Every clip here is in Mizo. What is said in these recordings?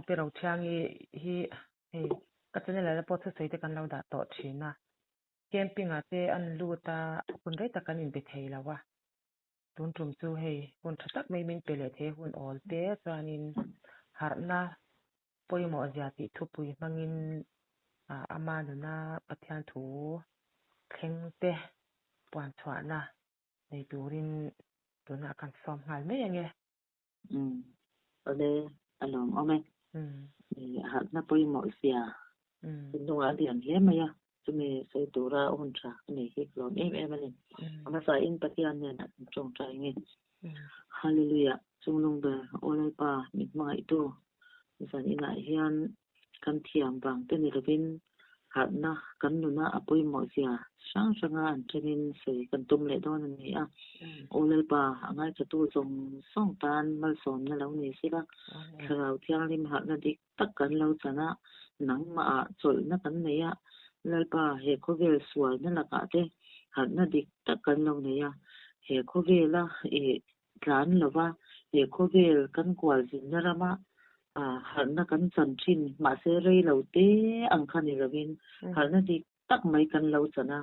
Pi Rothiangi hi hei ka channel ah te pawh thusawi te kan lo dah tawh thin a. Camping ah te an lut a, hun rei tak kan inbe thei lo a. Tun tum chu hei hun tha tak mai min pe leh thei a, hun awl te chuanin harhna pawimawh zia tih thupui hmangin ama nuna Pathian thu thleng te puan chhuahna nei turin tunah kan sawm nghal mai ange. Umm awle a lawm awm e. Harhna pawimawh zia thinlungah a lian hle mai a, chumi sawi tura hun tha ka nei hi ka lawm em em a ni. A hmasain Pathian nen an tawngtai nge. Hallelujah Chunglung ber Aw Lalpa min hmangaihtu zan inah hian kan thiam vang te ni lovin harhna kan nuna a pawimawh zia hrang hranga an thenin sawi kan tum leh dawn a ni a. Aw Lalpa, a ngaithatu zawng zawng tan malsawmna lo ni sila, Thlarau Thianghlim harhna dik tak kan lo chan a, nangmahah chawlhna kan nei a, Lalpa, he khawvel sualna lakah te harhna dik tak kan lo nei a, he khawvela i tlan lova he khawvel kan kual zinna rama harhna kan chan thin mahse rei lo te ang kha ni lovin harhna dik tak mai kan lo chan a,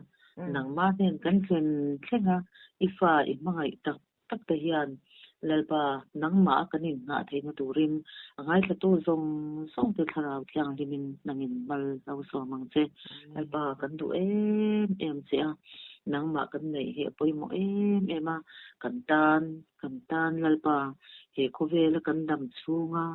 nangmah hnen kan thlen thleng a, i fa i hmangaih tak tak te hian Lalpa nangmah a kan innghah theihna turin a ngaithlatu zawng zawng te thlarau thianghlimin nangin mal lo sawm ang che. Lalpa kan duh em em che a, nangmah kan neih hi a pawimawh em em a, kan tan kan tan Lalpa he khawvela kan dam chhunga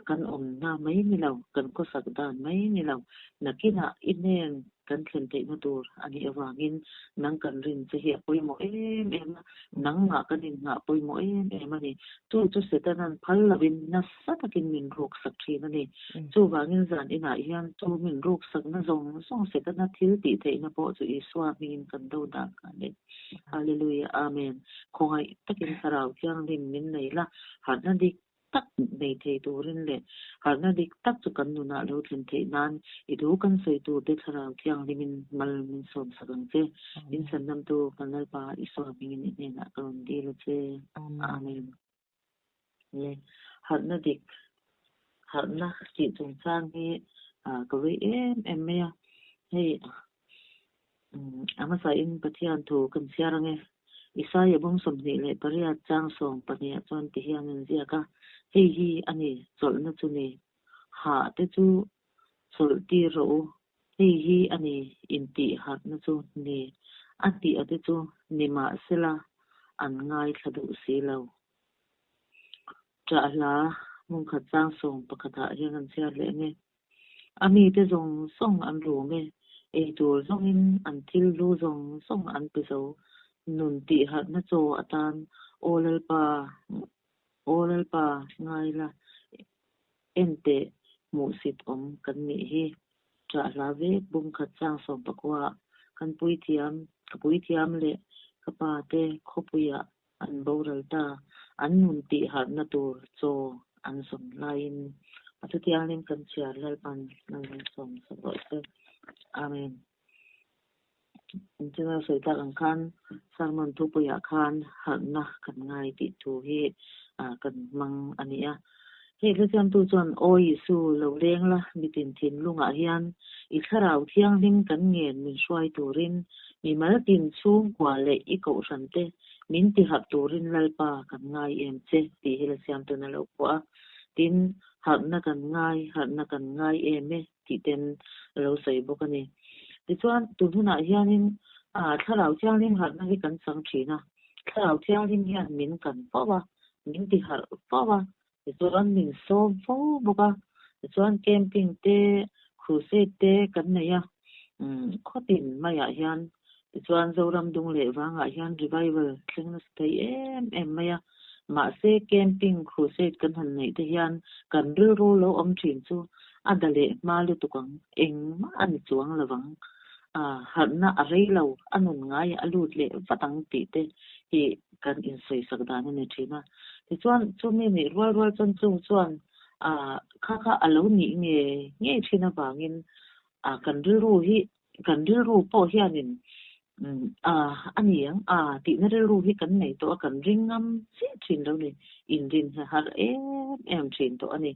kan awmna mai ni lo, kan khawsak dan mai ni lo, nakinah i hnen kan thlen theihna tur a nih avangin nang kan rin che hi a pawimawh em em a, nangmah kan innghah pawimawh em em a ni. Chu chu Setanan phal lovin nasa takin min ruksak thin a ni. Chuvangin zan inah hian chu min ruksakna zawng zawng Setana thil tih theihna pawh chu Isua hmingin kan do dan nghal e. Hallelujah Amen. Khawngaih takin Thlarau Thianghlim min nei la, harhna dik tak nei thei turin leh harhna dik tak chu kan nunah lo thlen theih nan i thu kan sawi turte Thlarau Thianghlimin mal min sawm sak ang che. Min chhandamtu kan Lalpa Isua hmingin i hnenah ka rawn dil a che. Amen. Le harhna dik harhna tih chungchang hi ka vei em em mai a, hei A hmasain Pathian thu kan chhiar ang e. Isaia bawng 28 chang 12 ah chuan ti hian an ziak a, Hei hi a ni, chawlhna chu ni. Hah te chu chawlh tir rawh u. Hei hi a ni, intih harhna chu ni. A tih a te chu ni mah sela an ngaithla duh si lo. Ṭah hla hmunkhat chang 11 ah hian an chhiar leh ang e. A mite zawng zawng an rum e, eitur zawngin an thil hlu zawng zawng an pe zo. Nun tih harhna chaw atan Aw Lalpa, Aw Lalpa ngai la, en teh hmuhsit awm kan nih hi. Ṭah hla vek bum khat chang 19 ah kan puithiam, ka puithiam leh ka pa te khawpuiah an boral ta, an nun tih harhna tur chaw an zawm laiin a thutianglim kan chhiar Lalpan Lalmalsawm sak rawh se. Amen. Engtin a sawi tak ang khan sermon thupuiah khan harhna kan ngai tih thu hi kan hmang a ni a. Hei hla siamtu chuan Aw Isu lo leng la mitin thinlungah hian i thlarau thianghlim kan ngen min hruai turin mimal tin chhungkua leh i kohhran te min ti harh turin Lalpa kan ngai em che tih hi la siamtun a lo phuah a. Tin, harhna kan ngai, harhna kan ngai em e tih ten a lo sawi bawk a ni. Tichuan, tun hunah hianin thlarau thianghlim harhna hi kan chang thin a. Thlarau thianghlim hian min kan fo a, min ti harh fo a, tichuan min sawm fo bawk a. Tichuan camping te, crusade te kan nei a, khawtin maiah hian tichuan Zoram dung leh vangah hian revival thleng nasa thei em em mai a. Mahse camping, crusade kan han neih te hian kan rilru lo awm thin chu a da leh hma lutuk ang, engmah a ni chuang lovang. Harhna a rei lo, a nun ngaiah a lut leh vat ang tih te hi kan insawisak dan a ni thin a. Tichuan, chumi nih rual rual chuan chung chuan kha kha a lo nih nge ngei thin avangin kan rilru hi, kan rilru pawh hianin a ni ang a tihna rilru hi kan nei tawh a, kan ring ngam chiah thin lo ni, inrin hi har em em thin tawh a ni.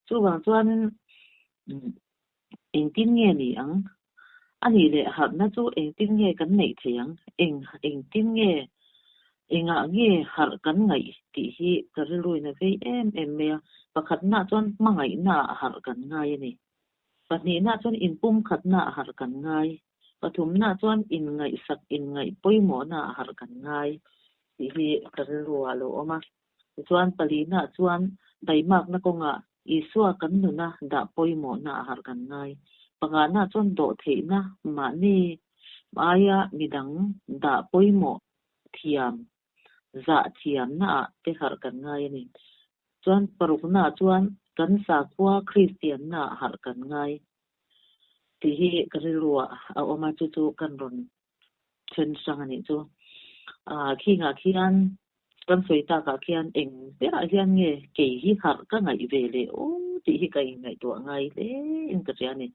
Chuvang chuanin engtin nge ni ang? A nih leh harhna chu engtin nge kan neih theih ang? Eng engtin nge engah nge harh kan ngaih tih hi ka rilruin a vei em em mai a. Pakhatnaah chuan hmangaihnaah harh kan ngai a ni. Pahnihnaah chuan inpumkhatnaah harh kan ngai. Pathumnaah chuan inngaihsak inngaih pawimawhnaah harh kan ngai tih hi ka rilruah a lo awm a. Tichuan palihnaah chuan taimakna kawngah Isua kan nuna dah pawimawhnaah harh kan ngai. Panganaah chuan dawhtheihna mahni aia midang dah pawimawh thiam, zah thiamnaah te harh kan ngai a ni. Chuan paruknaah chuan kan sakhua Kristiannaah harh kan ngai tih hi ka rilruah a awm a, chu chu kan rawn then hrang a nih chu. Aaa khingah khian kan sawi takah khian eng berah hian nge kei hi harh ka ngaih ve leh aw tih hi ka inngaihtuah ngai hle in ka hria a ni.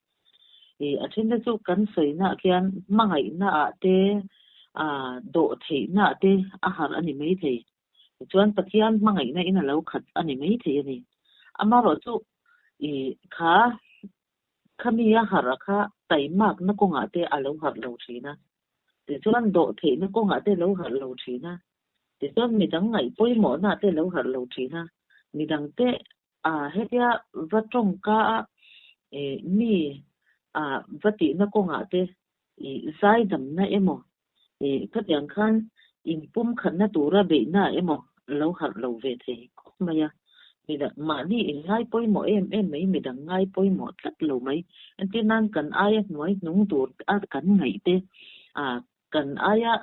Ih a then te chu kan sawinaah khian hmangaihnaah te aaa dawh theihnaah te a harh a ni maithei. Tichuan Pathian hmangaihna in a lo khat a ni maithei a ni. Amaherawh chu ih kha khami a harh a kha taimakna kawngah te a lo harh lo thin a. Tichuan dawh theihna kawngah te lo harh lo thin a. Tichuan midang ngaih pawimawhna te lo harh lo thin a. Midang te ah hetia va tawngka a ih mi ah va tihna kawngah te ih zaidamna emaw Ih, khatiang khan inpumkhatna tura beihna emaw lo harh lo ve thei khawp mai a. Midang, mahni inngai pawimawh em em mai, midang ngai pawimawh tlat lo mai. Entir nan kan aia hnuai hnung tur a kan ngaih te, ah kan aia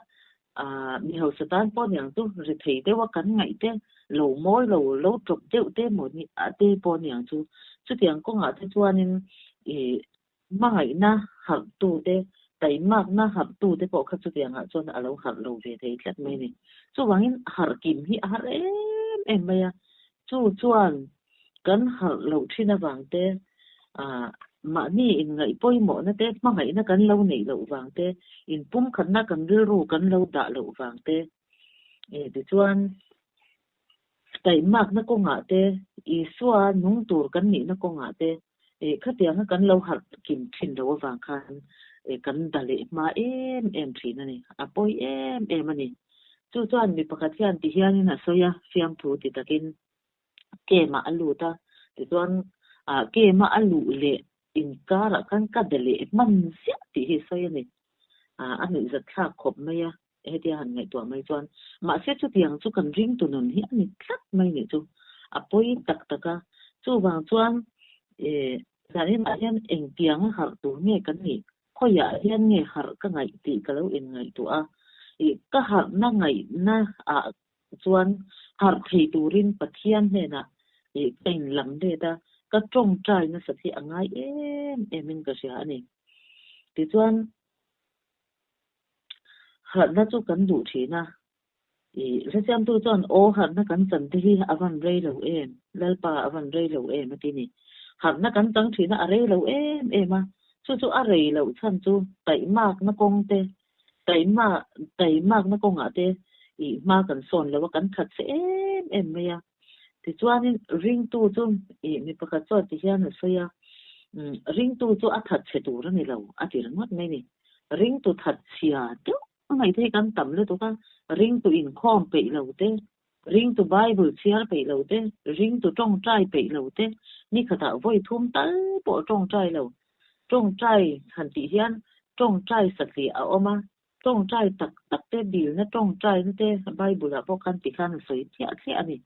ah mi hausa tan pawh niang chu ri thei deuh a kan ngaih te, lo mawi lo, lo tawp deuh te maw ni ah te pawh niang chu. Chutiang kawngah te chuanin ih Hmangaihna harhtute, taimakna harhtute pawh kha chutiangah chuan a lo harh lo ve thei tlat mai a ni. Chuvangin harh kim hi a har em em mai a, chu chuan kan harh loh thin avang te, ah mahni inngaih pawimawhna te, hmangaihna kan lo neih loh vang te, inpumkhatna kan rilru kan lo dah loh vang te, eh tichuan Taihmakna kawngah te, Isua nung tur kan nihna kawngah te, eh khatianga kan lo harh kim thin lo avang khan eh kan da leh hma em em thin a ni, a pawi em em a ni. Chu chuan mi pakhat hian ti hianin a sawi a, fiamthu ti takin Kemah a lut a, tichuan ah Kema a luh leh inkarah khan ka da leh hman ziah tih hi a sawi a ni. Ah a nuihzat thlak khawp mai a. Hetia han ngaihtuah mai chuan mahse chutiang chu kan ringtu nun hi a ni tlat mai nih chu a pawi tak tak a. Chuvang chuan eh zaninah hian engtianga harh tur nge kan nih, khawiah hian nge harh ka ngaih tih ka lo inngaihtuah a. Ih ka harhna ngaihna ah chuan harh thei turin Pathian hnenah ih ka inlam let a, ka tawngtai nasat hi a ngai em em in ka hria a ni. Tichuan. Harhna chu kan duh thin a, ih hrethiamtu chuan aw harhna kan chan te hi a van rei lo em, Lalpa a van rei lo em a ti ni. Harhna kan chang thin a a rei lo em em a, chu chu a rei loh chhan chu taihmakna kawng te, taihma taihmakna kawngah te ih hma kan sawn lo a, kan that che em em mai a. Tichuanin ringtu chu ih mi pakhat chuan ti hian a sawi a, umm ringtu chu a that chhe tur a ni lo a ti ringawt mai ni. Ringtu that chhia deuh mai te hi kan tam lutuk a, ringtu inkhawm peih lo te, ringtu Bible chhiar peih lo te, ringtu tawngtai peih lo te, nikhatah vawi thum tal pawh tawngtai lo. Tawngtai han tih hian tawngtai satliah a awm a, Tawngtai tak tak te, dilna tawngtaina te Bible ah pawh khan tikhan a sawi thliah thliah a ni.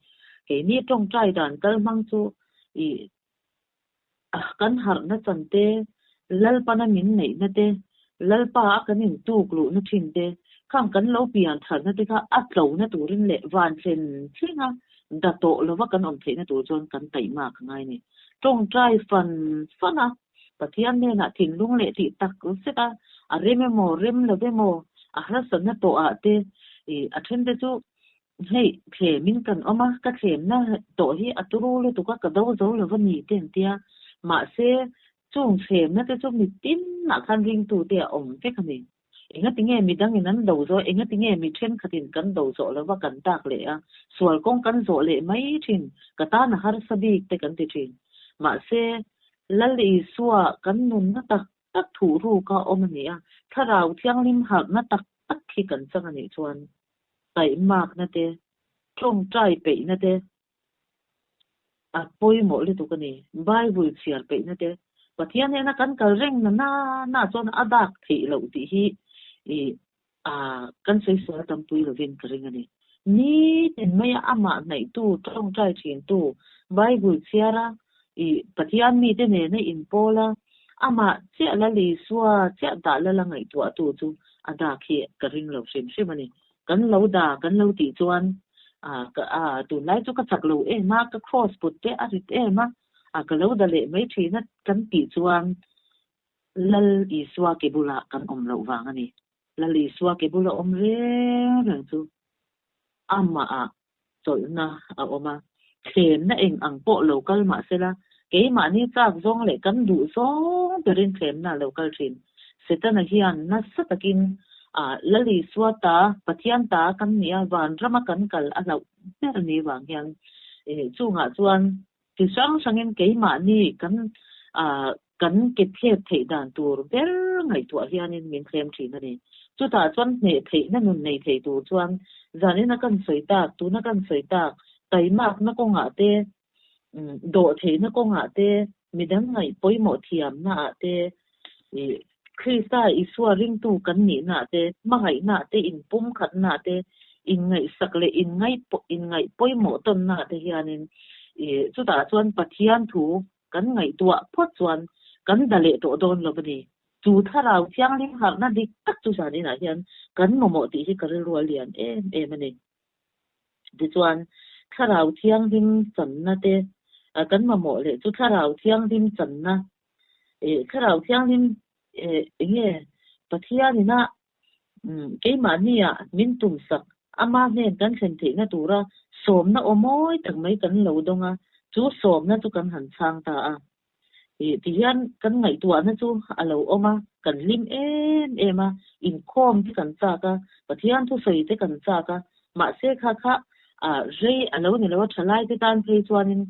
Keini tawngtai dan kal hmang chu ih kan harhna chan te, Lalpana min neihna te, Lalpa a kan intuk luhna thin te, khang kan lo pian tharna te kha a tlona turin leh van thlen thlenga da tawh lova kan awm theihna tur chuan kan taihmak a ngai a ni. Tawngtai fan fan a Pathian hnenah thinlung leh tih tak zet a, a rem emaw, rem lo emaw, a harsatna tawhah te ih a then te chu hei thlemin kan awm a, ka thlemna tawh hi a turu lutuk a, ka do zo lo va ni te an tia. Mahse, chung thlemna te chu mitinah khan ringtute a awm vek a ni. Engati nge midangin an do zawh, engati nge mi thenkhatin kan do zawh lova kan tak leh a, sual kawng kan zawh leh mai thin, ka tan a harsa bik te kan ti thin. Mahse, Lal Isua kan nunna tak tak thuhruk a awm a ni a, Thlarau Thianghlim harhna tak tak hi kan chang a nih chuan taihmakna te, tawngtai peihna te a pawimawh lutuk a ni. Bible chhiar peihna te, Pathian hnena kan kal reng na na na chuan a dak theih loh tih hi i kan sawi sual tampui lovin ka ring a ni. Nitin maia amah hnaihtu, tawngtai thintu, Bible chhiara i Pathian mite nena inpawl a, amah chiah Lal Isua chiah dah lala ngaihtuahtu chu a dak hi ka ring lo hrim hrim a ni. Kan lo dah kan lo tih chuan tunlai chu ka chak lo em a, ka cross put te a rit em a, ka lo dah leh mai thin a kan tih chuan Lal Isua ke bulah kan awm loh vang a ni. Lal Isua ke bula awm reng reng chu amahah chawlhna a awm a, thlemna eng ang pawh lo kal mah sela, keimahni chak zawng leh kan duh zawng berin thlemna a lo kal thin. Setana hian nasa takin Lal Isua ta, Pathian ta kan nih a, vanrama kan kal a hlauh ber ni vang hian chungah chuan Ti hrang hrangin keimahni kan kan ke thlep theih dan tur ber ngaihtuah hianin min thlem thin a ni. Chutah chuan hneh theihna nun nei thei tur chuan zanin a kan sawi tak, tuna kan sawi tak, taimakna kawngah te, dawh theihna kawngah te, midang ngaih pawimawh thiamna ah te, Krista Isua ringtu kan nihna ah te, hmangaihna ah te, inpumkhatna ah te, inngaihsak leh inngaih pawimawh tawnna ah te hianin chutah chuan Pathian thu kan ngaihtuah phawt chuan kan da leh tawh dawn lo a ni. Chu Thlarau Thianghlim harhna dik tak chu zaninah hian kan mamawh tih hi ka rilru a lian em em a ni. Tichuan, Thlarau Thianghlim channa te kan mamawh leh chu Thlarau Thianghlim channa Thlarau Thianghlim enge Pathian ina keimahnia min tumsak ama hnen kan thlen theihna tura sawmna aw mawi tak mai kan lo dawng a, chu sawmna chu kan han chhang ta a. Tihian kan ngaihtuahna chu a lo awm a, kan hlim em em a, inkhawm te kan chak a, Pathian thusawi te kan chak a, mahse kha kha rei a lo ni lo a, thalai te tan phei chuanin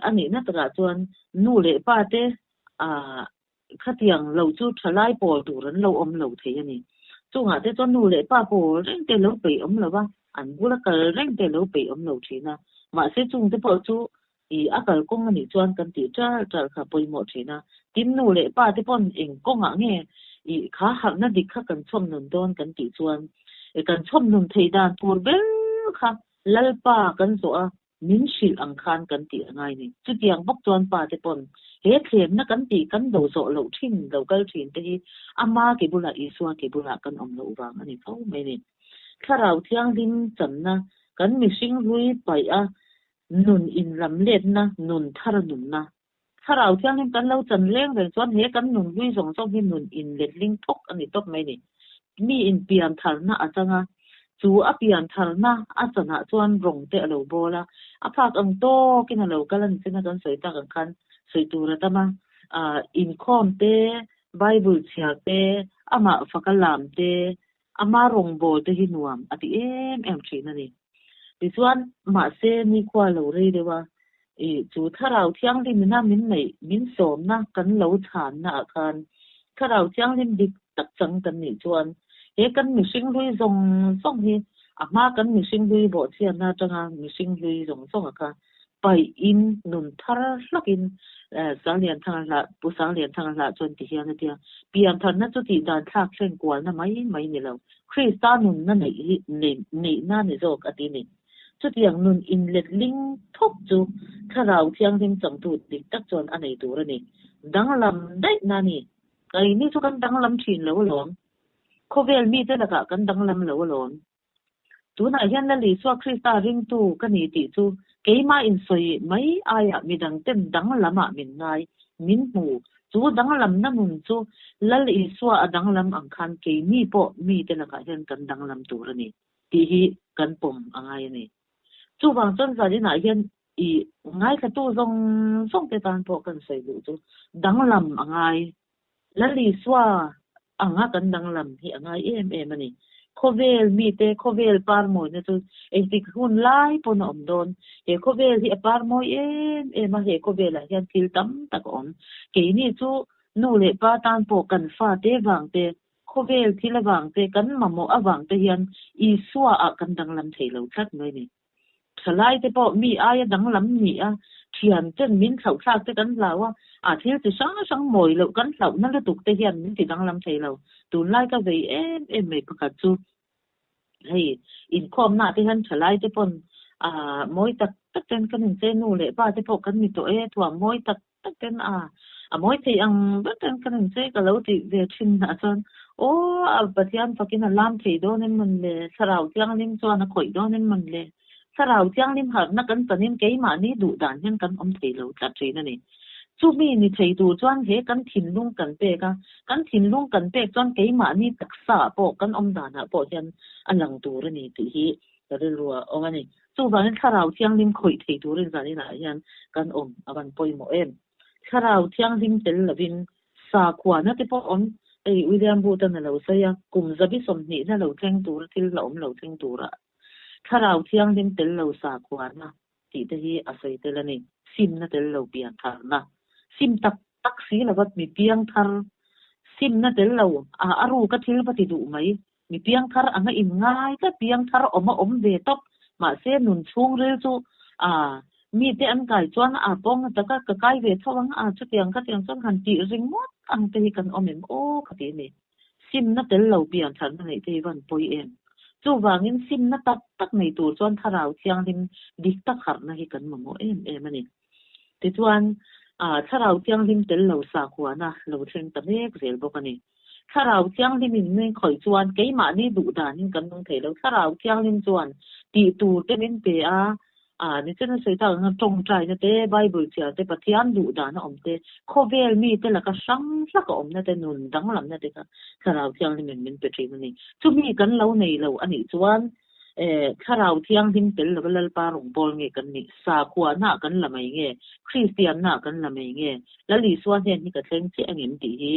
a nihna takah chuan nu leh pa te khatiang lo chu thalai pawl tur an lo awm lo thei a ni. Chungah te chuan nu leh pa pawl reng te lo peih awm lo va, an bula kal reng te lo peih awm lo thin a, mahse chung te pawh chu I a kalkawng a nih chuan kan tih ṭal ṭal kha pawimawh ṭhin a, tin nu leh pa te pawn eng kawngah nge i kha harhna dik kha kan chhawm nun dawn kan tih chuan i kan chhawm nun thei dan tur ber kha Lalpa kan zawh a, min hrilh ang khan kan tih a ngai ni. Chutiang bawk chuan pa te pawn he thlemna kan tih kan do zawh loh ṭhin lo kal ṭhin te hi ama ke bulah Isua ke bulah kan awm loh vang a ni fo mai ni. Thlarau Thianghlim channa kan mihring hlui paih a Nun inramletna, nun thar nunna. Thlarau Thianghlim kan lo chan reng reng chuan he kan nun hlui zawng zawng hi nun inletling thawk a ni tawp mai ni. Mi in pian tharna a chang a, chu a pian tharna a chanah chuan rawng te a lo bawl a, a phak ang tawkin a lo kal a ni china kan sawi tak ang khan sawi tur a tam a, inkhawm te, Bible chhiar te, amah faka lam te, Ama rawngbâwl te hi nuam a ti êm êm ṭhîn a ni. Tichuan, mahse, nikhua lo rei deuh a, i chu Thlarau Thianghlimina min neih, min sâwmna kan lo chhânnaah khân Thlarau Thianghlim dik tak chang kan nih chuan he kan mihring hlui zawng zawng hi a hma kan mihring hlui bawhchhiatna aṭanga mihring hlui zawng zawnga kha paih in nun thar hlak in Sanglianthanga hlah Pu Sanglianthanga hlah chuan ti hian a ti a, piantharna chu tih dan thlak thleng kualna mai mai ni lo, Krista nunna neih hi neihna ni zawk a ti ni. Chutiang nun inletling thawk chu Thlarau Thianghlim changtu dik tak chuan a nei tur a ni. Danglam daih na ni. Keini chu kan danglam thin lo alawm. Khawvel mite lakah kan danglam lo alawm. Tunah hian Lal Isua Krista ringtu ka ni tih chu keimah insawi mai aiah midangten danglamah min ngai, min hmu. Chu danglamna nun chu Lal Isua a danglam ang khan keini pawh mite lakah hian kan danglam tur a ni tih hi kan pawm a ngai a ni. Chuvang chuan zaninah hian i ngaithlatu zawng zawng te tan pawh kan sawi duh chu danglam a ngai. Lal Isua anga kan danglam hi a ngai em em a ni. Khawvel mite khawvel par mawina chu engtik hun lai pawn a awm dawn. He khawvel hi a par mawi em em a, he khawvelah hian thil tam tak a awm. Keini chu nu leh pa tan pawh kan fate vang te, khawvel thil avang te, kan mamawh avang te hian Isua ah kan danglam thei lo tlat mai ni. Thalai te pawh mi aia danglam ni a, thian ten min thlauhthlak te kan hlau a, a thil chi hrang hrang mawi loh kan hlauhna lutuk te hian min ti danglam thei lo. Tunlai ka vei em em mai pakhat chu hei inkhawmna ah te hian thalai te pawn a mawi tak tak ten kan inchei nu leh pa te pawh kan ni tawh e, thuam mawi tak tak ten a a mawi thei ang ber ten kan inchei ka lo tih ve thin ah chuan aw a Pathian fakin a lam thei dawn em mawn le, Thlarau Thianghlim chuan a khawih dawn em mawn le, Thlarau Thianghlim harhna kan chanin keimahni duh dan hian kan awm thei lo tlat thin a ni. Chumi ni thei tur chuan he kan thinlung kan pek a, kan thinlung kan pek chuan keimahni taksa ah pawh kan awm danah pawh hian a lang tur a ni tih hi ka rilru a awm a ni. Chuvangin Thlarau Thianghlim khawih thei turin zaninah hian kan awm a van pawimawh em. Thlarau Thianghlim tel lovin sakhuana te pawh awm, hei William Booth-a'n a lo sawi a, kum zabi sawmhnihna lo thleng tura thil la awm lo thleng tura Thlarau Thianghlim tel lo sakhuana tih te hi a sawi tel a ni. Simna tel lo pian tharna, sim tak tak si lova mi piang thar, simna tel lo a a ruka thil va ti duh mai Mi piangthar anga in ngai tlat, piangthar awm a awm ve tawp. Mahse nun chhungril chu a mite an kai chuan a pawng taka ka kai ve tho ang a, chutiang khatiang chuan han tih ringawt ang te hi kan awm em aw ka ti a ni. Simna tel lo piantharna neih te hi van pawi em. Chuvangin simna tak tak nei tur chuan Thlarau Thianghlim dik tak harhna hi kan mamawh em em a ni. Tichuan, Thlarau Thianghlim tel lo sakhuana lo thleng ta mek zel bawk a ni. Thlarau Thianghlim in min khawih chuan keimahni duh danin kan nung thei lo. Thlarau Thianghlim chuan tih tur te min pe a, nichen a sawi tak ang tawngtaina te, Bible chhiar te, Pathian duh dana awm te, khawvel mite laka hrang hlak a awmna te, nun danglamna te kha Thlarau Thianghlim in min pe thin a ni. Chumi kan lo nei lo a nih chuan Thlarau Thianghlim tel lova Lalpa rawngbâwl nge kan nih? Sakhuana ah kan la mai nge? Kristianna ah kan la mai nge? Lal Isua hnen hi ka thleng chiah angem tih hi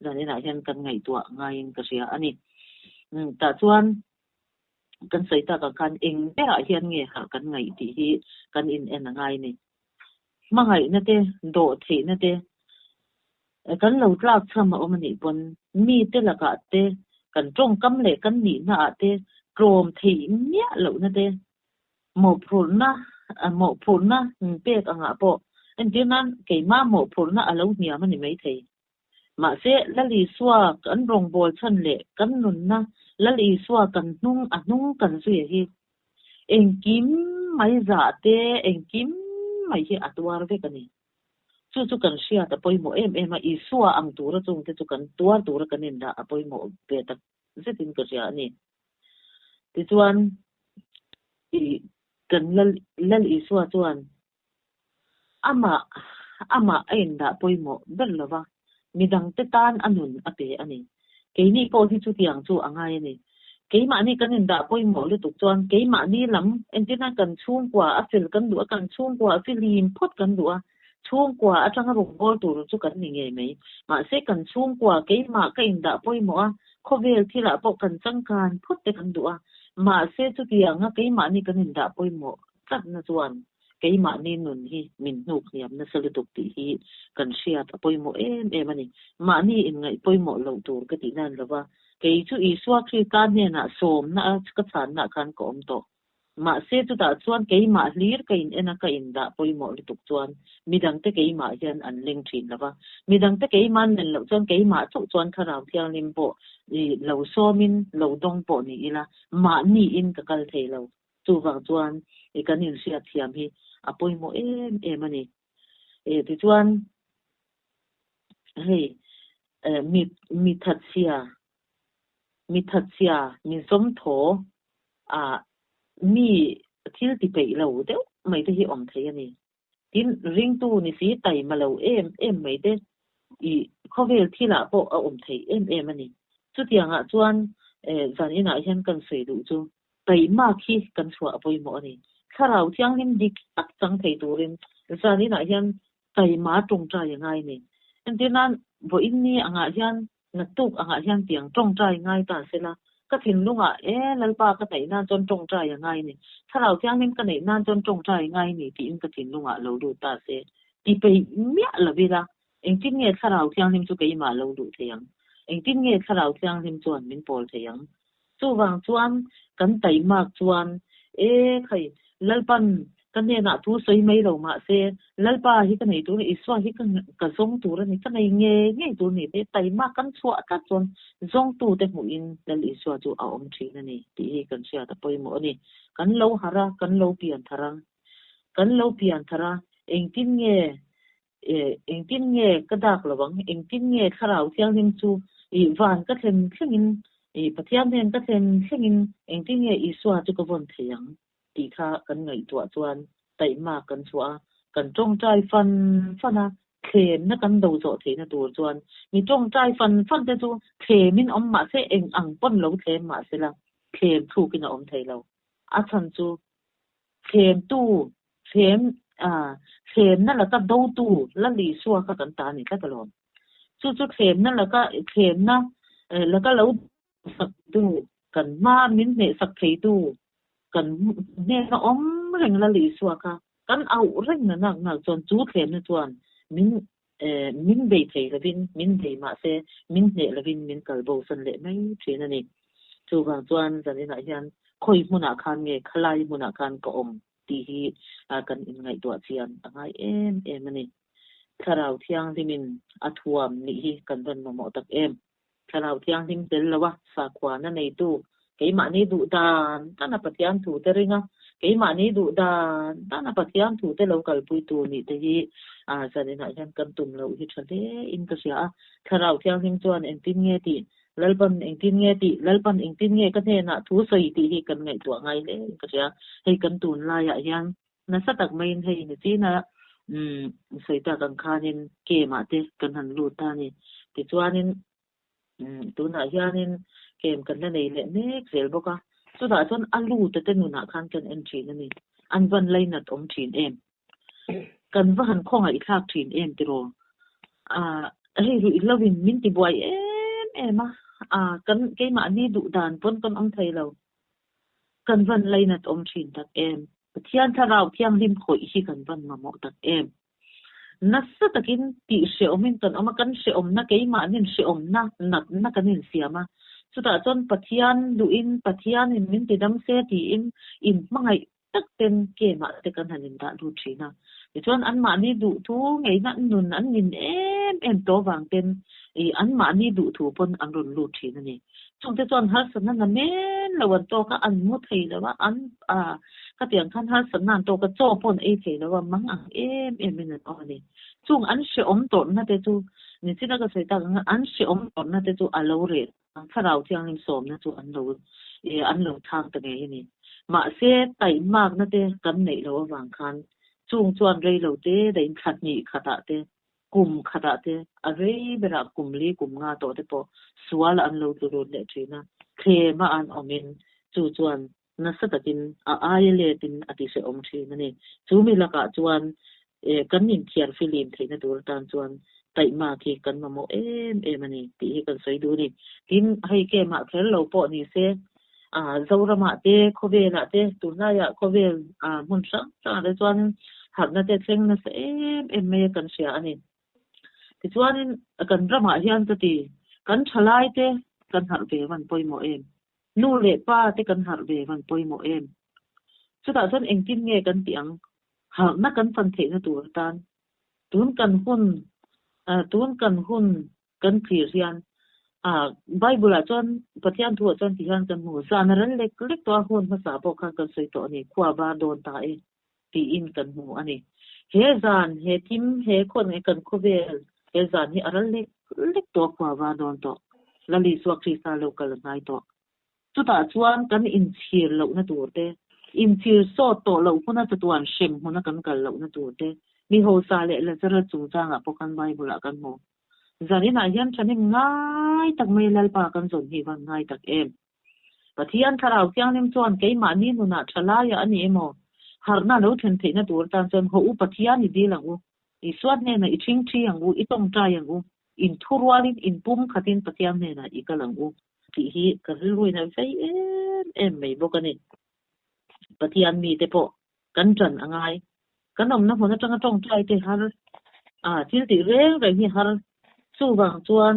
zaninah hian kan ngaihtuah ngaiin ka hria a ni. Tah chuan kan sawi tak ang khan eng berah hian nge harh kan ngaih tih hi kan in en a ngai a ni. Hmangaihna te, dawhtheihna te, kan lo tlak chham a awm a nih pawn mite lakah te, kan tawngkam leh kan nihna ah te tlawm theih miah lohna te, mawhphurhna mawhphurhna pek angah pawh entir nan keimah mawhphurhna a lo hniam a ni maithei. Mahse, Lal Isua kan rawngbâwl chhan leh kan nunna Lal Isua kan hnung a hnung kan zuia hi engkim mai zah te, engkim mai hi a tuar vek a ni. Chu chu kan hriat a pawimawh em em a, Isua ang tura chungte chu kan tuar tura kan indah a pawimawh ve tak zetin ka hria a ni. Tichuan, i kan Lal Lal Isua chuan Amah, amah a indah pawimawh ber lo va, midangte tan a nun a pe a ni. Keini pawh hi chutiang chu a ngai a ni. Keimahni kan indah pawimawh lutuk chuan keimahni lam, entirna kan chhungkua a fel kan duh a, kan chhungkua a fihlim phawt kan duh a, chhungkua atanga rawngbâwl tur chu kan ni ngei mai. Mahse kan chhungkua keimah ka indah pawimawh a, khawvel thilah pawh kan changkan phawt te kan duh a, mahse chutianga keimahni kan indah pawimawh tlatna chuan keimahni nun hi min hnuk hniam nasa lutuk tih hi kan hriat a pawimawh em em a ni. Mahni inngaih pawimawh loh tur ka tih nan lova, kei chu Isua Krista hnenah sawmna a ka chhanna ah khan ka awm tawh. Mahse chutah chuan keimah hlir ka in en a ka indah pawimawh lutuk chuan midangte keimah hian an leng thin lova, midangte keimah an len loh chuan keimah chauh chuan Thlarau Thianghlim pawh i lo sawmin lo dawng pawh ni ila mahni in ka kal thei lo. Chuvang chuan i kan inhriat thiam hi a pawimawh em em a ni. E tichuan hei mi mi thatchhia mi thatchhia mi zawmthaw a mi thil ti peih lo deuh mai te hi awm thei a ni. Tin, ringtu ni si taima lo em em mai te i khawvel thilah pawh a awm thei em em a ni. Chutiangah chuan zan inah hian kan sawi duh chu taimak hi kan chhuah a pawimawh a ni. Thlarau Thianghlim dik tak chang thei turin zan inah hian taima tawngtai a ngai a ni. Entirnan, vawiin ni angah hian naktuk angah hian tiang tawngtai ngai ta sela. Ka thinlungah e Lalpa ka neih nan chuan tawngtai a ngai ni, Thlarau Thianghlim ka neih nan chuan tawngtai a ngai ni tiin ka thinlungah lo lut ta se. Ti peih miah lo ila, engtin nge Thlarau Thianghlim chu keimah lo luh thei ang? Engtin nge Thlarau Thianghlim chuan min pawl thei ang? Chuvang chuan kan taimak chuan, E khai, Lalpan ka hnenah thu sawi mai lo mahse, Lalpa hi ka nei tur a ni, Isua hi ka ka zawng tur a ni, ka nei ngei ngei tur a ni tih taimak kan chhuah tlat chuan zawngtute hmuhin Lal Isua chu a awm thin a ni tih hi kan hriat a pawimawh a ni. Kan lo harh a, kan lo pian thar a, kan lo pian thar a, engtin nge Engtin nge ka dak lo ang? Engtin nge Thlarau Thianghlim chu i van ka thlen thlengin, i Pathian hnen ka thlen thlengin engtin nge Isua chu ka vawn thei ang? tih kha kan ngaihtuah chuan taihmak kan chhuah a, kan tawngtai fan fan a, thlemna kan do zawh theihna tur chuan mi tawngtai fan fan te chu thlemin awm mah se eng ang pawn lo thlem mah sela thlem thlukin a awm thei lo. A chhan chu thlemtu Thlem, a, thlemna laka dotu Lal Isua kha kan ta a ni tlat alawm. Chu chu thlemna laka, thlemna laka lo saktu, kan hma min hnehsak theitu, kan hnena awm reng Lal Isua kha kan auh reng na nak nak chuan chu thlemna chuan min, min bei thei lovin, min bei mah se min hneh lovin min kal bosan leh mai thin a ni. Chuvang chuan zaninah hian khawi hmunah khan nge khalai hmunah khan ka awm tih hi kan inngaihtuah chian a ngai em em a ni. Thlarau Thianghlimin a thuam nih hi kan rawn mamawh tak em? Thlarau Thianghlim tel lo a, sakhuana neitu, keimahni duh dan dana Pathian thu te ring a, keimahni duh dan dana Pathian thu te lo kalpuitu nih te hi zaninah hian kan tum loh hi tha hle in ka hria a. Thlarau Thianghlim chuan engtin nge tih Lalpan engtin nge tih, Lalpan engtin nge ka hnenah thu sawi tih hi kan ngaihtuah ngai hle in ka hria. Hei kan tun laiah hian nasa tak maiin hei ni china umm sawi tak ang khanin camp ah te kan han lut ta a ni. Tichuanin umm tunah hianin camp kan la nei leh mek zel bawk a, chutah chuan a lut a te nunah khan kan en thin a ni. An van lainat awm thin em? Kan va han khawngaihthlak thin em tiraw? Ah, hei ruih lovin min ti buai em em a, ah, kan keimahni duh dan pawn kan awm thei lo. Kan van lainat awm thin tak em? Pathian Thlarau Thianghlim khawih hi kan van mamawh tak em? Nasa takin tih hrehawmin kan awm a, kan hrehawmna keimahnin hrehawmna natna kan insiam a, chutah chuan Pathian duhin Pathianin min ti dam se tiin inhmangaih tak ten kemah te kan han indah lut thin a. Tichuan anmahni duhthu ngeina nun an nin em em tawh vang ten ih anmahni duhthu pawn an rawn lut thin a ni. Chungte chuan harsatna na men lo an tawk a, an mu thei lo a, an ah khatiang khan harsatna an tawk a, chaw pawh an ei thei lo a, mang ang em em in an awm a ni. Chung an hrehawm tawrhna te chu nichina ka sawi tak ang an hrehawm tawrhna te chu a lo reh Thlarau Thianghlim sawmna chu an lo an lo chhang ta ngei a ni. Mahse, taihmakna te kan neih loh avang khan chung chuan rei lo te dahin thla hnih khatah te, kum khatah te, a rei berah kum li kum nga tawh te pawh sual an lo tlu lut leh thin a, thlema an awmin chu chuan nasa takin a aia letin a ti hrehawm thin a ni. Chu mi lakah chuan kan inthiar filim theihna tur atan chuan taihmak hi kan mamawh em em a ni tih hi kan sawi duh a ni. Tin, hei kemah kher lo pawh ni se, Zoramah te, khawvelah te, tunlaiah khawvel hmun hrang hrangah te chuan harhna te thleng nasa em em mai a kan hria a ni. Tichuanin kan ramah hian ka ti, kan thalaite kan harh ve van pawimawh em? Nu leh pa te kan harh ve van pawimawh em? Chutah chuan engtin nge kan tih ang? Harhna kan fan theihna tur atan tun kan hun tun kan hun kan thlir hian Bible ah chuan Pathian thu ah chuan ti hian kan hmu zan a ral lek lek tawh a hun hmasa pawh khan kan sawi tawh a ni khua var dawn ta e tiin kan hmu a ni. He zan he thim he khawn nge kan khawvel he zan hi a ral lek lek tawh a khua var dawn tawh Lal Isua Krista lo kal a hnai tawh. Chutah chuan kan inchhir lohna tur te, inchhir sawt tawh loh huna chatuan hrem hmuna kan kal lohna tur te, mi hausa leh Lazarus chungchangah pawh khan Bible-ah kan hmu. Zaninah hian thahnem ngai tak mai Lalpa kan zawn hi van ngai tak em? Pathian Thlarau Thianghlim chuan keimahni nunah tha laiah a ni emaw, harhna lo thlen theihna tur atan chuan haw u Pathian i dil ang u, Isua hnenah i ṭhingṭhi ang u, i tawngtai ang u, in thurualin in pum khatin Pathian hnenah i kal ang u. tih hi ka rilruin a vei em em mai bawk a ni. Pathian mite pawh kan ṭan a ngai. Kan awmna hmun aṭanga ṭawngṭai te har a, thil tih reng reng hi har. Chuvang chuan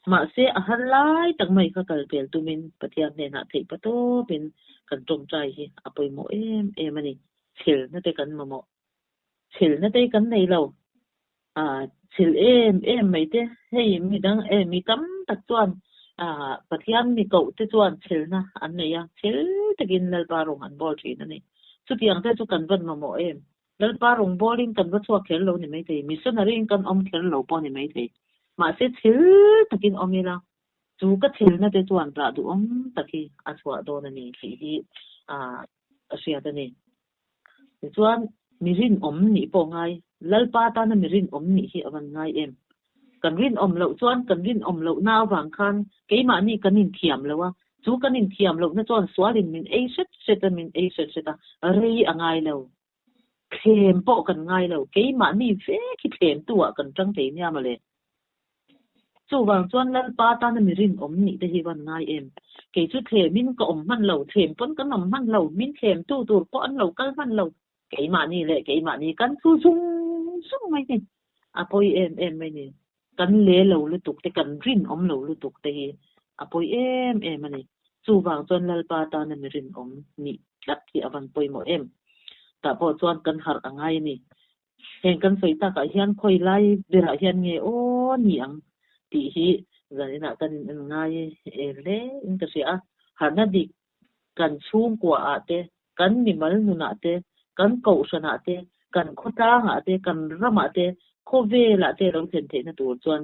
mahse a har lai tak mai kha kal pel tumin Pathian hnenah theih pa tawpin kan ṭawngṭai hi a pawimawh em em a ni. Chhelna te kan mamawh. Chhelna te kan nei lo. A chhel em em mai te. Hei mi dang e mi tam tak chuan Pathian mi koh te chuan chhelna an nei a, chhel takin Lalpa rawng an bawl thin a ni. Chutiang te chu kan van mamawh em? Lalpa rawng bawlin kan va chhuak kher lo ni maithei, missionary in kan awm kher lo pawh ni maithei. Mahse chhel takin awm ila, chu ka chhelna te chuan rah duhawm tak hi a chhuah dawn a ni tih hi a hriat a ni. Tichuan, mi rinawm nih pawh ngai, Lalpa tana mi rinawm nih hi a van ngai em? Kan rinawm loh chuan kan rinawm lohna avang khan keimahni kan inthiam lo a, chu kan inthiam lohna chuan sualin min ei hret hret a, min ei hret hret a, rei a ngai lo. Thlem pawh kan ngai lo, keimahni vek hi thlemtu ah kan tang thei nia mawle. Chuvang chuan Lalpa tana mi rinawm nih te hi van ngai em? Kei chu thlemin ka awm hman lo, thlem pawn kan awm hman lo, min thlem tu tur pawh an lo kal hman lo. Keimahni leh keimahni kan thu zung zung mai ni. A pawi em em mai ni. Kan le lo lutuk te, kan rinawm lo lutuk te hi a pawi em em a ni. Chuvang chuan Lalpa tana mi rinawm nih tlat hi a van pawimawh em. Tah pawh chuan kan harh a ngai a ni. Heng kan sawi takah hian khawi lai berah hian nge aw ni ang tih hi zaninah kan in en ngai hle in ka hria a. Harhna dik kan chhungkuaah te, kan mimal nunah te, kan kohhranah te, kan khawtlangah te, kan ramah te, khawvelah te lo thlen theihna tur chuan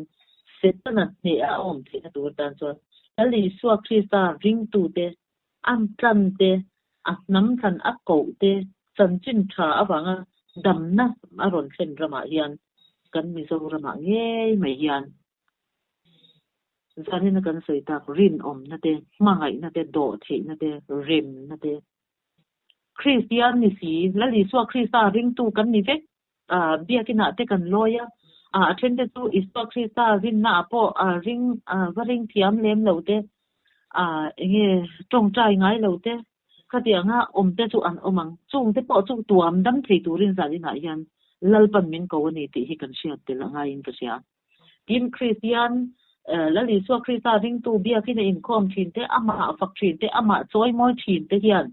Setana hnehah a awm theihna tur atan chuan Lal Isua Krista ringtute An tlan te, a hnam thlan a koh te chanchin tha avanga damna a rawn thlen ramah hian kan Mizoramah ngei mai hian zanina kan sawi tak rinawmna te, hmangaihna te, dawhtheihna te, remna te, Kristian ni si, Lal Isua Krista ringtu kan ni vek, biakinah te kan lawi a, a then te chu Isua Krista rinna ah pawh ring va ring thiam lem lo te, enge tawngtai ngai lo te, khatianga awm te chu an awm ang. Chung te pawh chu tuam dam thei turin zaninah hian Lalpan min ko a ni tih hi kan hriat tel a ngaiin ka hria. Tin, Kristian Lal Isua Krista ringtu biakin a inkhawm thin te, amah fak thin te, amah chawimawi thin te hian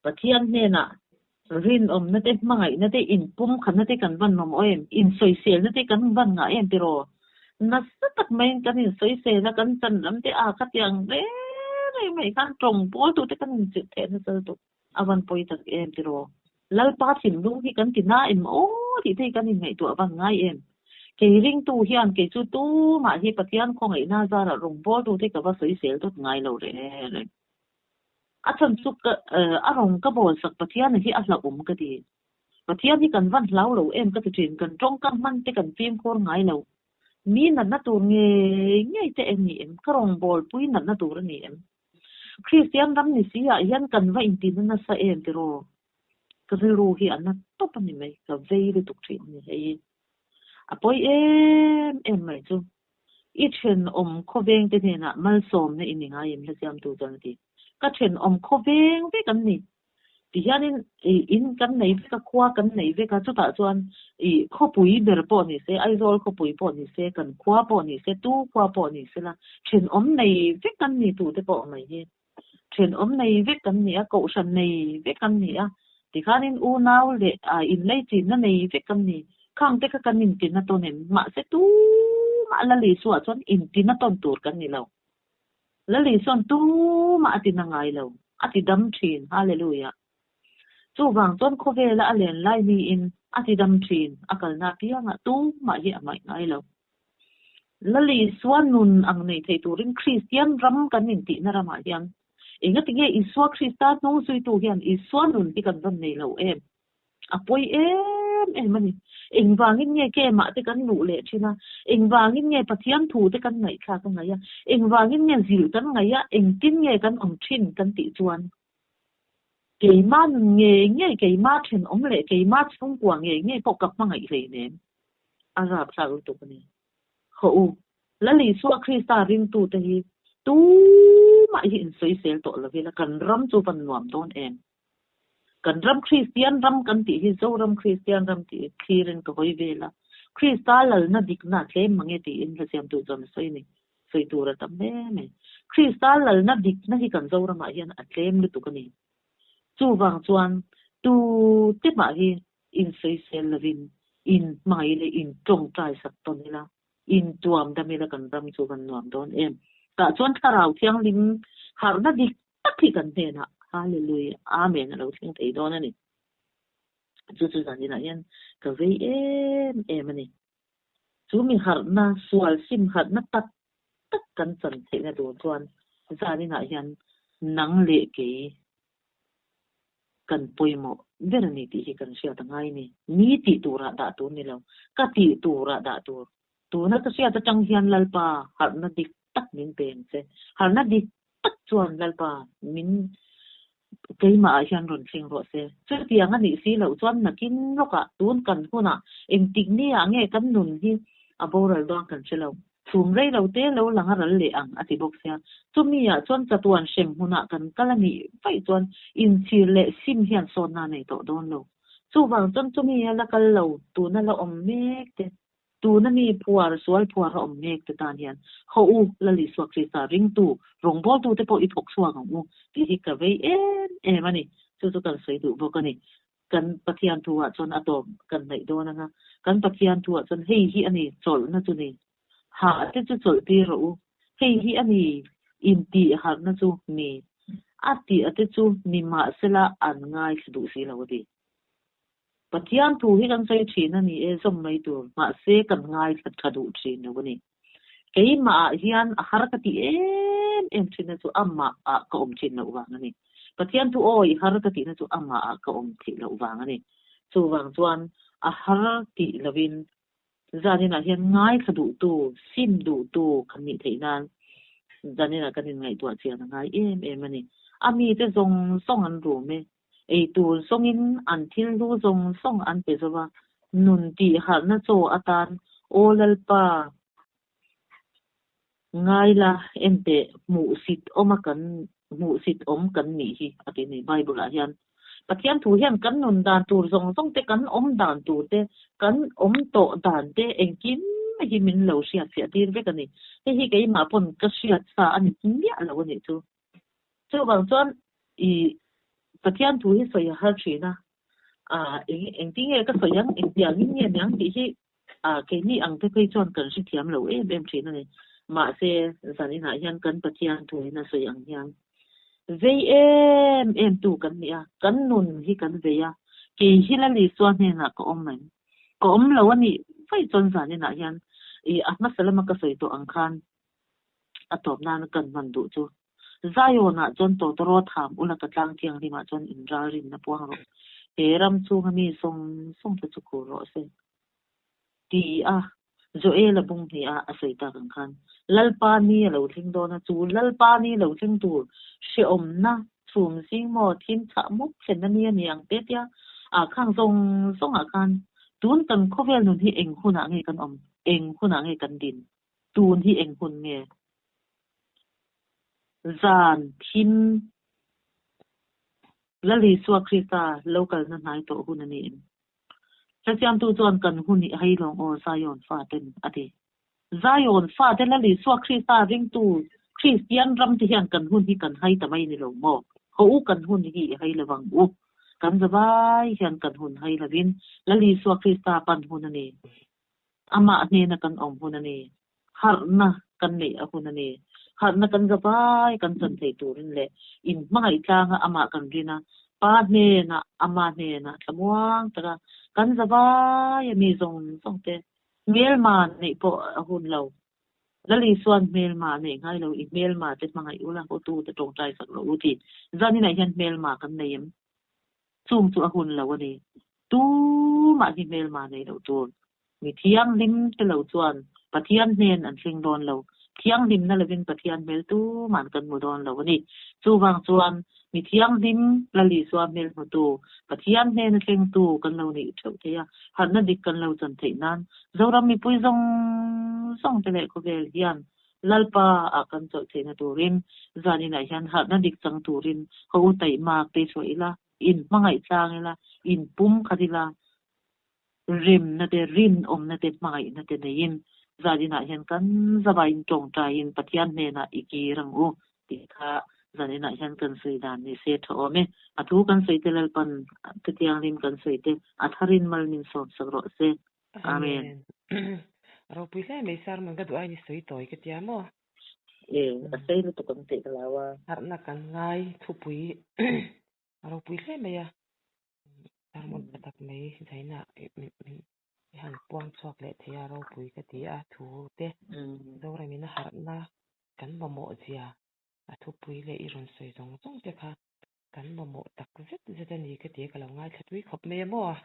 Pathian hnenah rinawmna te, hmangaihna te, inpumkhatna te kan van mamawh em? Insawiselna te kan van ngah em tiraw? Nasa tak maiin kan insawisel a, kan chan lam te a khatiang reng reng mai khan tawng pawltu te kan inchilh theih nasa lutuk. A van pawi tak em tiraw? Lalpa thinlung hi kan ti na em aw tih te hi kan inngaihtuah van ngai em? Kei ringtu hian kei chu tumah hi Pathian khawngaihna zarah rawngbawltu te ka va sawisel dawt ngai lo reng reng. A chhan chu ka a rawn ka bawl sak Pathian hi a hlauhawm ka ti. Pathian hi kan van hlau lo em ka ti thin, kan tawngkam hman te kan fimkhur ngai lo. Mi natna tur ngei ngei te em ni em? Ka rawn bawl pui natna tur a ni em? Kristian ram ni si ah hian kan va intina nasa em tiraw? Ka rilru hi a na tawp a ni mai, ka vei lutuk thin a ni hei. A pawi em em mai chu. I thenawm khawveng te hnenah malsawmna i ni ngai em hlasiamtu chuan a ti. Ka thenawm khawveng vek an ni. Tihianin i in kan nei vek a, khua kan nei vek a, chutah chuan i khawpui ber pawh ni se, Aizawl khawpui pawh ni se, kan khua pawh ni se, tu khua pawh ni se la, thenawm nei vek an ni tute pawh mai hi. Thenawm nei vek kan ni a, kohhran nei vek an ni a, tikhanin unau leh inleichinna nei vek an ni. Khang te kha kan intina tawn em? Mahse tumah Lal Isua chuan intina tawn tur kan ni lo. Lal Isuan tumah a tina ngai lo, a ti dam thin. Hallelujah! Chuvang chuan khawvela a len lai niin a ti dam thin, a kalna apiangah tumah hi a hmaih ngai lo. Lal Isua nun ang nei thei turin Kristian ram kan intihna ramah hian engati nge Isua Krista hnung zuitu hian Isua nun hi kan rawn nei lo em? A pawi em em a ni. Engvangin nge kemah te kan luh leh thin a? Engvangin nge Pathian thu te kan ngaihthlak a ngaih a? Engvangin nge zilh kan ngaih a? Engtin nge kan awm thin kan tih chuan keimah nun ngei ngei, keimah thenawm leh keimah chhungkua ngei ngei pawh ka hmangaih hleinem. A rapthlak lutuk a ni. Haw u, Lal Isua Krista ringtute hi Tumah hi insawisel tawh lo ila kan ram chu van nuam dawn em? Kan ram Kristian ram kan tih hi Zoram Kristian ram tih thlirin ka hawi vel a, Krista lalna dikna a tlem mange tiin hlasiamtu chuan a sawi a ni. Sawi tur a tam hle mai. Krista lalna dikna hi kan Zoramah hian a tlem lutuk a ni. Chuvang chuan tu te mah hi insawisel lovin in hmangaih leh in tawngtai sak tawn ila, in tuam dam ila kan ram chu kan nuam dawn em. Tah chuan Thlarau Thianghlim harhna dik tak hi kan hnenah Hallelujah Amen a lo thleng thei dawn a ni. Chu chu zaninah hian ka vei em em a ni. Chu mi harhna, sual sim harhna tak tak kan chan theihna tur chuan zaninah hian nang leh kei kan pawimawh ber a ni tih hi kan hriat a ngai a ni. Mi tih turah dah tur ni lo, ka tih turah dah tur. Tuna ka hriat atang hian Lalpa harhna dik tak min pe ang che. Harhna dik tak chuan Lalpa min keimah ah hian rawn thleng rawh se. Chutiang a nih si loh chuan nakin lawkah tun kan hunah engtik ni ah nge kan nun hi a boral dawn kan hre lo. Chhum rei lo te lo lang a ral leh ang a ti bawk sia. Chumi ah chuan chatuan hrem hmunah kan kal a nih vaih chuan inchhir leh sim hian sawnna a nei tawh dawn lo. Chuvang chuan chumi a la kal lo tuna la awm mek te Tuna mi phuar, sual phuar a awm mek te tan hian haw u, Lal Isua Krista ringtu, rawngbawltute pawh i thawk chhuak ang u tih hi ka vei em em a ni. Chu chu kan sawi duh bawk a ni. Kan Pathian thu ah chuan a tawp kan hnaih dawn anga, kan Pathian thu ah chuan hei hi a ni chawlhna chu ni. Hah te chu chawlh tir rawh u, hei hi a ni intih harhna chu ni. A tih a te chu ni mahsela an ngaithla duh si lo a ti. Pathian thu hi kan sawi thin a ni e, zawm mai tur, mahse kan ngaithla tha duh thin lo a ni. Keimah ah hian a har ka ti em em thin na chu amah ah ka awm thin loh vang a ni. Pathian thu awi har ka tih na chu amah ah ka awm theih loh vang a ni. Chuvang chuan a har tih lovin zaninah hian ngaithla duhtu, sim duhtu kan nih theih nan zaninah kan inngaihtuah chian a ngai em em a ni. A mite zawng zawng an rum e, Eitur zawngin an thil hlu zawng zawng an pe zo va, nun tih harhna chaw atan Aw Lalpa ngaila enteh hmuhsit awma kan hmuhsit awm kan nih hi a ti a ni. Bible ah hian Pathian thu hian kan nun dan tur zawng zawng te, kan awm dan tur te, kan awm tawh dan te engkim hi min lo hriatfiah tir vek a ni. Hei hi keimah pawn ka hriat sa a ni miah lo a nih chu. Chuvang chuan i Pathian thu hi sawi a har thin a, ah eng engtin nge ka sawi ang, engtiangin nge niang tih hi ah keini ang te phei chuan kan hrethiam lo em em thin a ni. Mahse zaninah hian kan Pathian thu in a sawi ang hian vei em em tu kan ni a, kan nun hi kan vei a, kei hi Lal Isua hnenah ka awm em? Ka awm lo a nih vaih chuan zaninah hian i a hmasa lama ka sawi tawh ang khan a tawp nana kan hman duh chu Zion-ah chuan tawtawraw tham ula ka tlang thianghlimah chuan inralrinna puang rawh. He ram chhunga mi zawng zawng te chu khur rawh se. Ti a, Joel-a bung hnih a a sawi tak ang khan Lalpa ni a lo thleng dawn a, chu Lalpa ni lo thleng tur hrehawmna chhum zing maw thim chhah mup thlenna ni a ni ang te tia ah khang zawng zawngah khan tun kan khawvel nun hi eng hunah nge kan awm, eng hunah nge kan din? Tun hi eng hun nge? Zan thim Lal Isua Krista lo kalna hnai tawh hun a ni em? Hla siamtu chuan kan hun i hai lawng aw Zion faten a ti. Zion fate Lal Isua Krista ringtu Kristian ram te hian kan hun hi kan hai ta mai ni lo maw? Haw u kan hun hi i hai lovang u. Kan zavai hian kan hun hai lovin Lal Isua Krista pan hun a ni. Amah hnena kan awm hun a ni. Harhna kan neih a hun a ni. Harhna kan za vai kan chan thei turin leh in hmangaih tlanga amah kan rin a, Pa hnenah, Ama hnenah thlamuang taka kan za vai a mi zawng zawng te hmelma neih pawh a hun lo. Lal Isua'n hmelma neih ngai lo, i hmelma te hmangaih ula, hotu te tawngtai sak rawh u ti. Zaninah hian hmelma kan nei em? Chung chu a hun lo a ni. Tumah hi hmelma nei loh tur. Mi thianghlim te lo chuan Pathian hnen an thleng dawn lo. Thianghlimna lovin Pathian hmel tuman kan hmu dawn lo a ni. Chuvang chuan mi thianghlim Lal Isua hmel hmutu, Pathian hnena thlengtu kan lo nih theuh thei a, harhna dik kan lo chan theih nan Zoram mipui zawng zawng te leh khawvel hian. Lalpa ah kan chawlh theihna turin zaninah hian harhna dik chang turin ka u taihmak te chhuah ila, in hmangaih tlang ila, in pum khat ila, remna te, rinawmna te, hmangaihna te neiin zaninah hian kan zavaiin tawngtaiin Pathian hnenah i kir ang u tih kha zaninah hian kan sawi dan ni se tha awm e. A thu kan sawi te Lalpan te thianghlim kan sawi te a tharin mal min sawm sak rawh se. Amen. Amen. Ropui hle mai sermon ka duh ain i sawi tawi ka tia maw? E, a sei lutuk ang tih ka lau a. Harhna kan ngai thupui a ropui hle mai a. Sermon tha tak mai zaina min i han puang chhuak leh thei a ropui ka ti a thu te Zoramin a harhna kan mamawh zia a thupui leh i rawn sawi zawng zawng te kha kan mamawh tak zet zet a ni ka ti a ka lo ngaithla tui khawp mai a maw?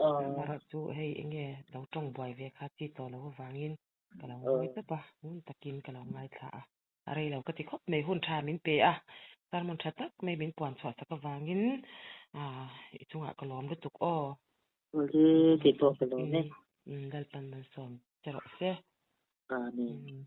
Amaherawh chu hei enge lo tawng buai ve kha chi tawh lo avangin ka lo ngawi tawp a, ngun takin ka lo ngaithla a. A rei lo ka ti khawp mai, hun tha min pe a, sermon tha tak mai min puan chhuah sak avangin i chungah ka lawm lutuk aw. Awle, kei pawh ka lawm e. Lalpan malsawm che rawh se. Amen.